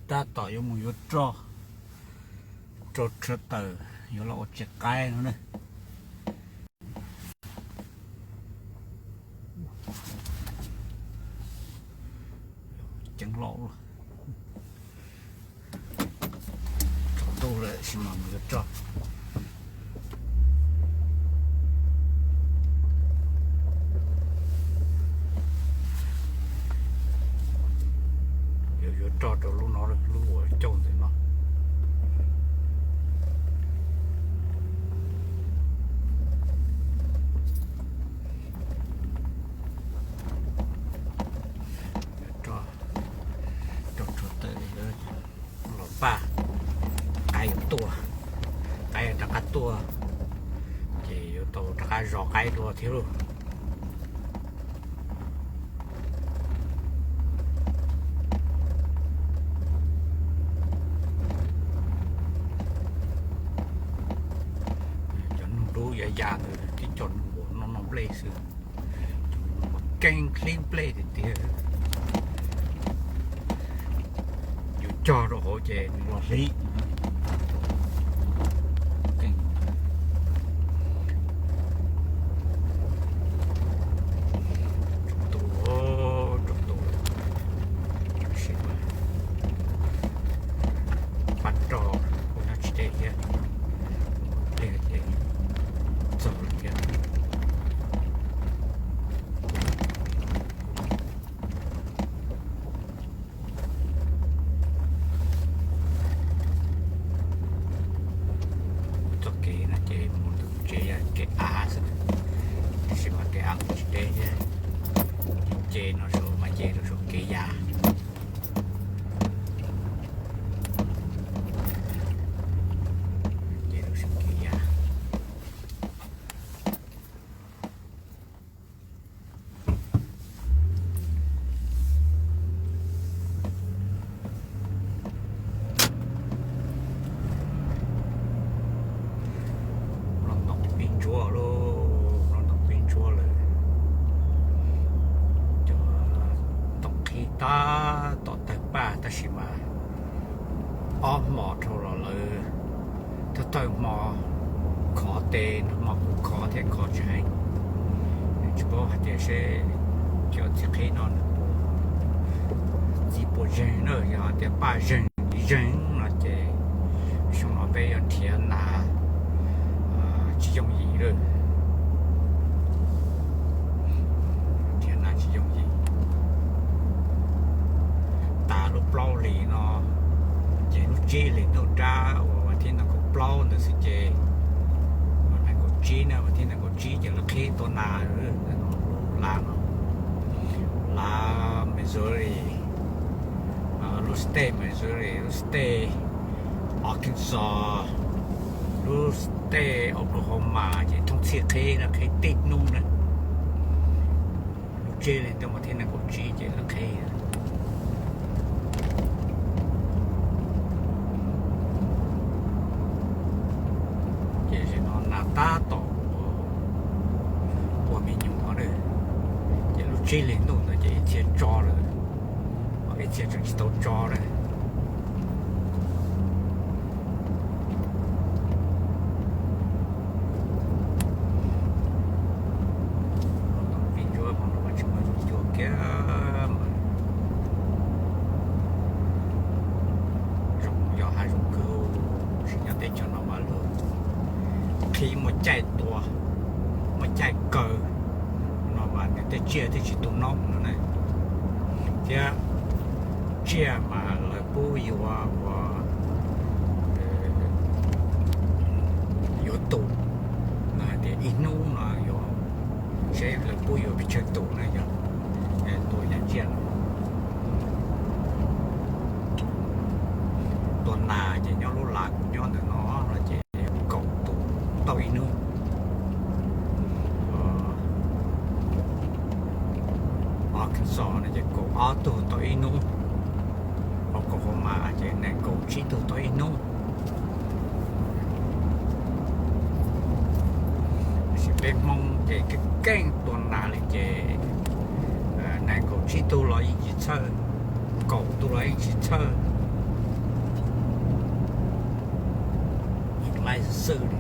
Tab tom yuav mus yuav roj rau rhav tawm, yuav los ua tsev qaib no na. Ceev loj, tsaus ntuj lawm tab sis mas mus yuav roj. Yuav yuav roj rau lub no, lub uas cauj ntawm no. Rau rhav tawm los paj, qaib yuav tuaj, qaib yuav rov qab tuaj, ces yuav tau rov qab zov qaib dua thiab lauj. Cov noog dub yav yas ntawd tib co noog uas noj noj nplej xwb, keej hlib nplej tiag tiag. Yus cog rau hauv ces nws los hlib. Tsaus ntuj, tsaus ntuj, tab sis mas paj roj kuj nyob tsis deb thiab, pliag ces txog lawm thiab. Txoj kev no ces mus ntawm tsev yog kev av xwb, tab sis mas kev av kuj tsis deb thiab. Ces no saum mas ces rau saum kev yas. Ces rau saum kev yas. Los ntoos pib ntsuab lauj, los ntoos pib ntsuab lawm. Cov ntoos qhib tab tom tawg paj tab sis mas ob hmo dhau los lawm. Thawj thawj hmo khov tes, nag hmo kuj khov thiab khov tsis heev. Tsis paub hais tias seb cov txiv qhib no nws puas, txiv puas zeeg na, yog hais tias paj zeeg tsis zeeg no ces xyoo no peb yuav nrhiav nas tsis yooj yim lawm. Nrhiav nas tsis yooj yim. Tas lub plaub hlis no ces lub tsib hlis ntuj rab uas vas thib nees nkaum plaub ntawd xwb ces, nees nkaum tsib na, vas thib nees nkaum tsib ces lawv qhib tua nas lub laj no, laj Missouri, lub state Missouri, lub state Arkansas, lub state Oklahoma ces thooj txhij qhib na, qhib tib hnub na. Lub tsib hlis ntuj vas thib nees nkaum tsib ces lawv qhib. Ces zaum no nas tab tom ua me nyuam na, ces lub tsib hlis ntuj ntawd ces ib txhia tso lawm, ho ib txhia tseem tsis tau tso na. Los ntoos pib ntsuab hmo no mas tsis muaj ib tug cua kiag mas. Zoo yog hav zoov kawg, tab sis nyob teb chaws no mas luag qhib muaj caij tua, muaj caij kaw no mas nws tej tsiaj thiaj tsis tu noob no na. Thiab tsiaj mas lawv pub yuav ua, yuav tus, no hais tias ib hnub no yuav, seb lawv pub yuav pes tsawg tus na yog tua yam tsiaj no. Tua nas ces nyob lub lav kuv nyob ntawm no no ces kaum tus tau ib hnub. Arkansas no ces kaum ob tug tau ib hnub. Oklahoma ces nees nkaum tsib tug tau ib hnub. Tab sis peb Hmoob ces keej keej tua nas li ces nees nkaum tsib tug los yeej tsis txhawj, kaum tus los yeej tsis txhawj. Xwb li.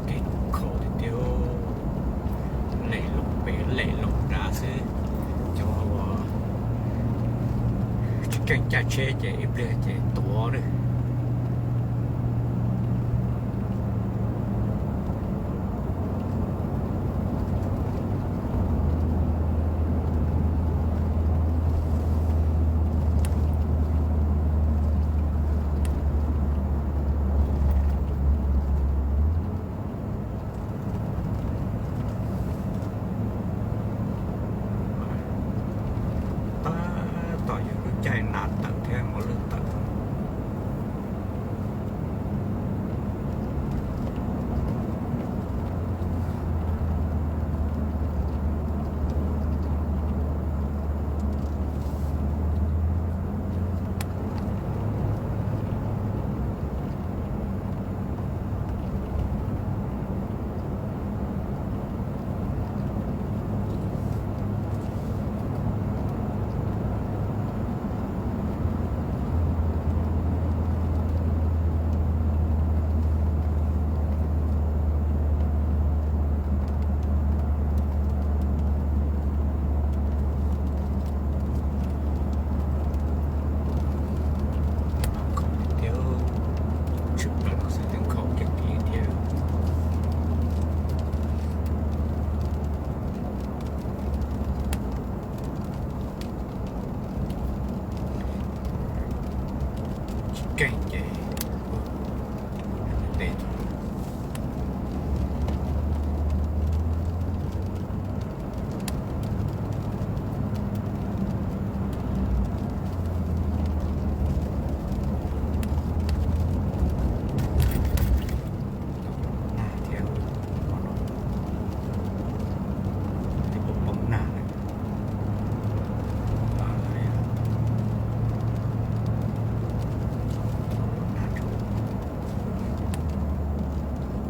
Kev khaum tiag tiag, lem loo pem lem loo nrad xwb. Cov uas tsis keej caj tsheb ces ib pliag ces tuav lawm. Tab tom yog lub caij nas tawm thiab mos lwj tawm. Khaum tiag, tshwm plaws no xwb twb khaum kiag kiag thiab. Tsis keej ces nte. Nag thiab, tej pom pom nag na.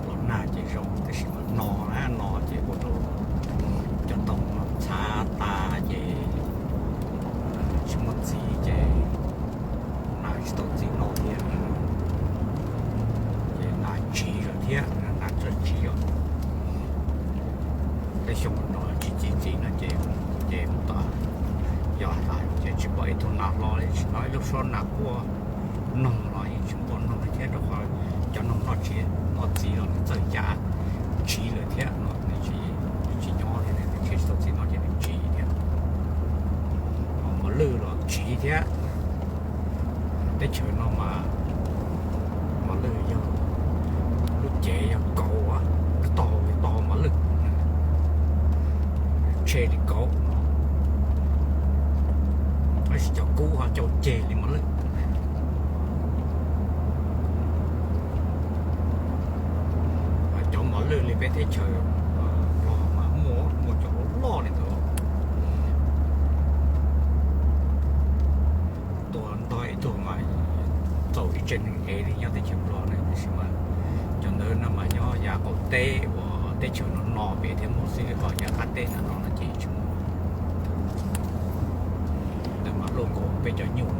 Los nag ces zoo, tab sis mas no na, no ces ua rau cov tooj no txhav tas ces tsis muaj txiv ces nas tsis tau txiv noj thiab. Ces nas tsiv lawm thiab, nas txawj tsiv os. Tej xyoo no tsis txiv txiv no ces, ces mus tod, yog tas ces tsis pom ib tug nas hlo li, tsis hnov ib lub suab nas quaj noog los yeej tsis muaj noog li thiab, rau qhov cov noog noj txiv, noj txiv los nws txawj ya tsiv lawm thiab no, nws tsis, nws tsis nyob li, nws tsis tau txiv noj ces nws tsiv thiab. Ho mos lwj los tsiv thiab. Teb chaws no mas mos lwj yog lub cev yog kauv, tog tog mos lwj, tshe li kauv, tab sis cov kub ho cau ceg li mos lwj. Cov mos lwj li peb teb chaws Nplog mas muaj, muaj cov loj loj li ntawd, tua ntog ib tug mas txaus ib tsev neeg ev li nyob teb chaws Nplog na, tiam sis mas cov ntawd no mas nyob yav qaum teb uas teb chaws no no pem thiab muaj xwb, ho yav qab teb no no no ces tsis muaj. Ntawd mas luaj nkaus peb cov nyuj.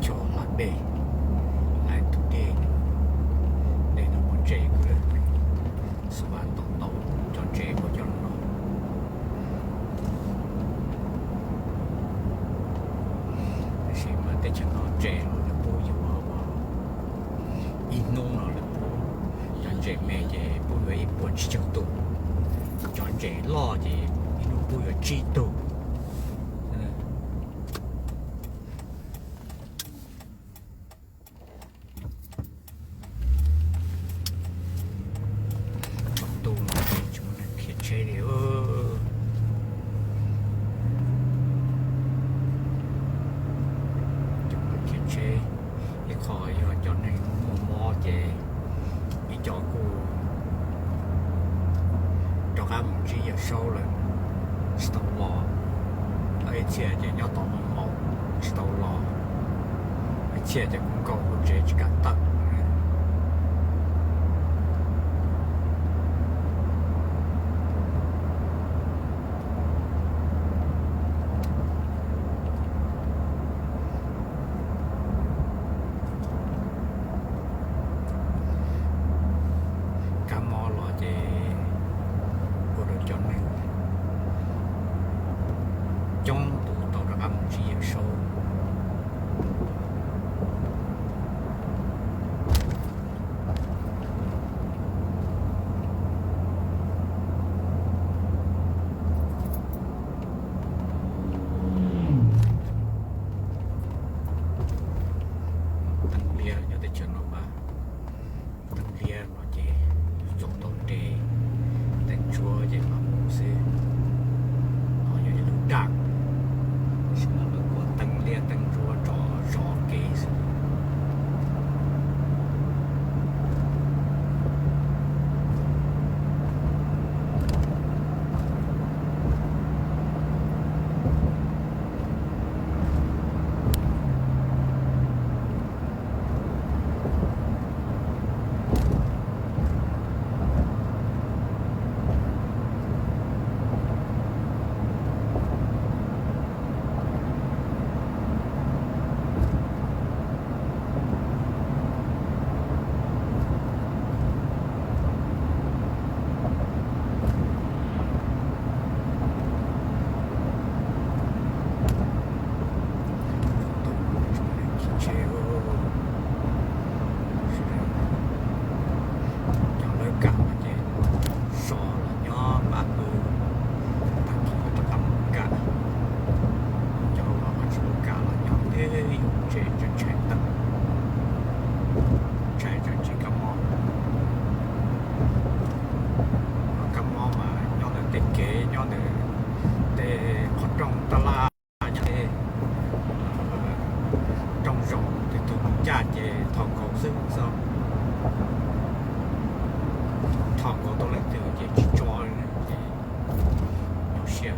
Cov lag dej, lawv tus dej, dej no muaj ntses kawg, xub vas ntaus ntaus cov ntses ua cov no. Cov no ntses los lawv pub yuav ua ib hnub no lawv pub, cov ntses me ces pub yuav ib puas tsib caug tus, cov ntses loj ces ib hnub pub yuav tsib tug. Tub no ces tsis muaj neeg khiav tsheb li. Cov neeg khiav tsheb, ib qho yog cov neeg muaj mob ces ib co kuj rov qab mus ntsib Yawm Saub lawm, tsis tau los. Ib txhia ces nyob tom maum, tsis tau los. Ib txhia ces kuj nkaum hauv tsev tsis kam tawm. Kab mob los ces ua rau cov neeg coob tus tau rov qab mus ntsib Yawm Saub. Teeb liab nyob teb chaws no mas, teeb liab no ces txaus tau nres, teeb ntsuab ces mam mus xwb. Ho yog ib lub daj, tab sis mas lawv kuaj teeb liab teeb ntsuab tso zov kev xwb. Cov lawv kam no ces so los nyob npaj pw, tag kis rov qab mus kam. Cov uas tsis kam los nyob twb yus tsev ntshai tawm, ntshai tsam ntsib kab mob. Kab mob mas nyob ntawm tej kev, nyob ntawm tej qhov rooj tab laj, nyob tej rooj zaum, tus twg mus ncaj ces thov nkaus xwb xwb. Thov nkaus tau leej twg ces tsis tso li, ces nyuaj siab.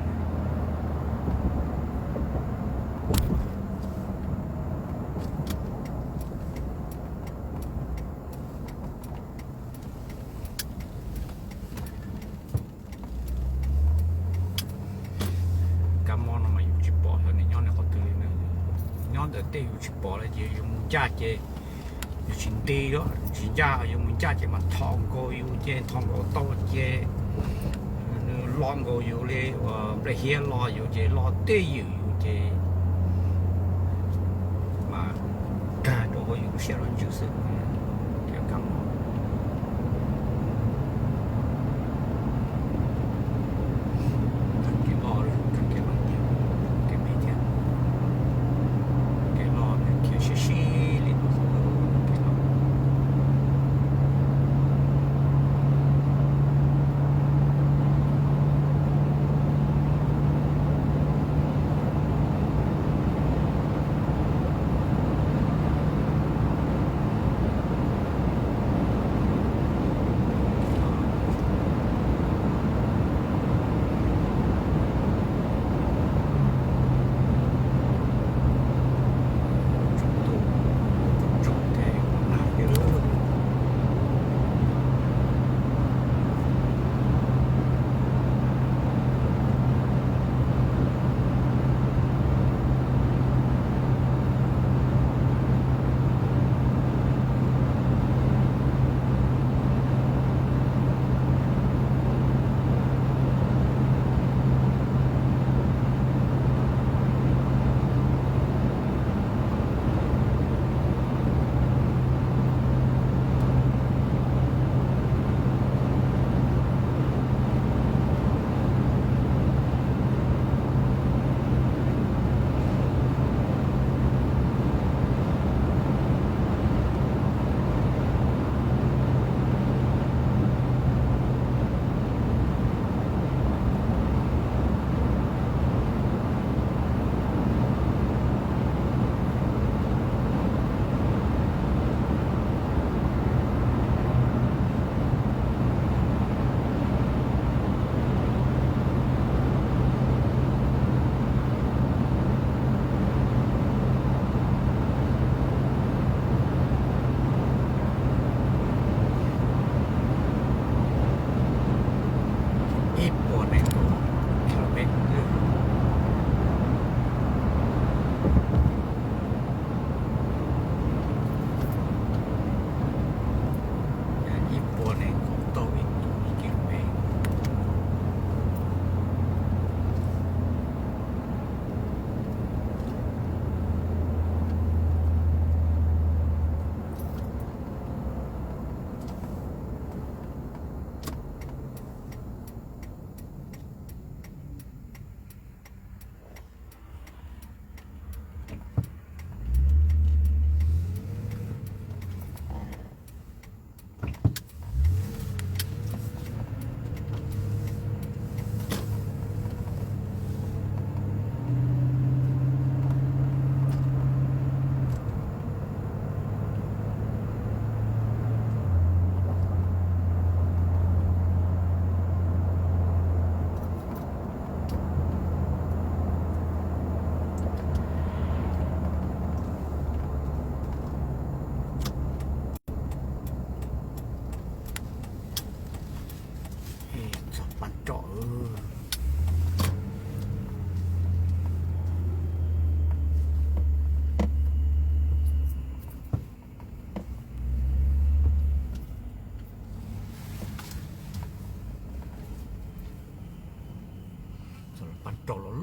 Kab mob no mas yus tsis pom xyov nws nyob nws qhov twg li na. Nyob ntawm tej yus tsis pom li ces yus mus ncaj ces yus tsis nti, tsis ncaj, yus mus ncaj ces mas thov nkaus yus ces thov nkaus tau ces nws lo nkaus yus li uas nplej hiab lo yus ces lo tej ywm yus ces mas kag rau hauv yus lub siab lub ntsws xwb. Thiab kab mob, kab kev loj, kab kev loj tiag, kev me thiab, kev loj khiav sib sib li no, kev loj.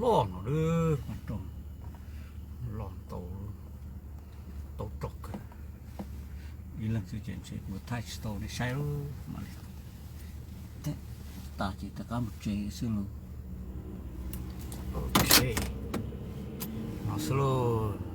Loj no lawm, loj ntau, tau rog kawg. Ib leeg xwb ces ntshe kuv thaij tsis tau nej saib lawm, mam li tas ces rov qab mus tsev xwb lauj. Ok, no xwb lauj.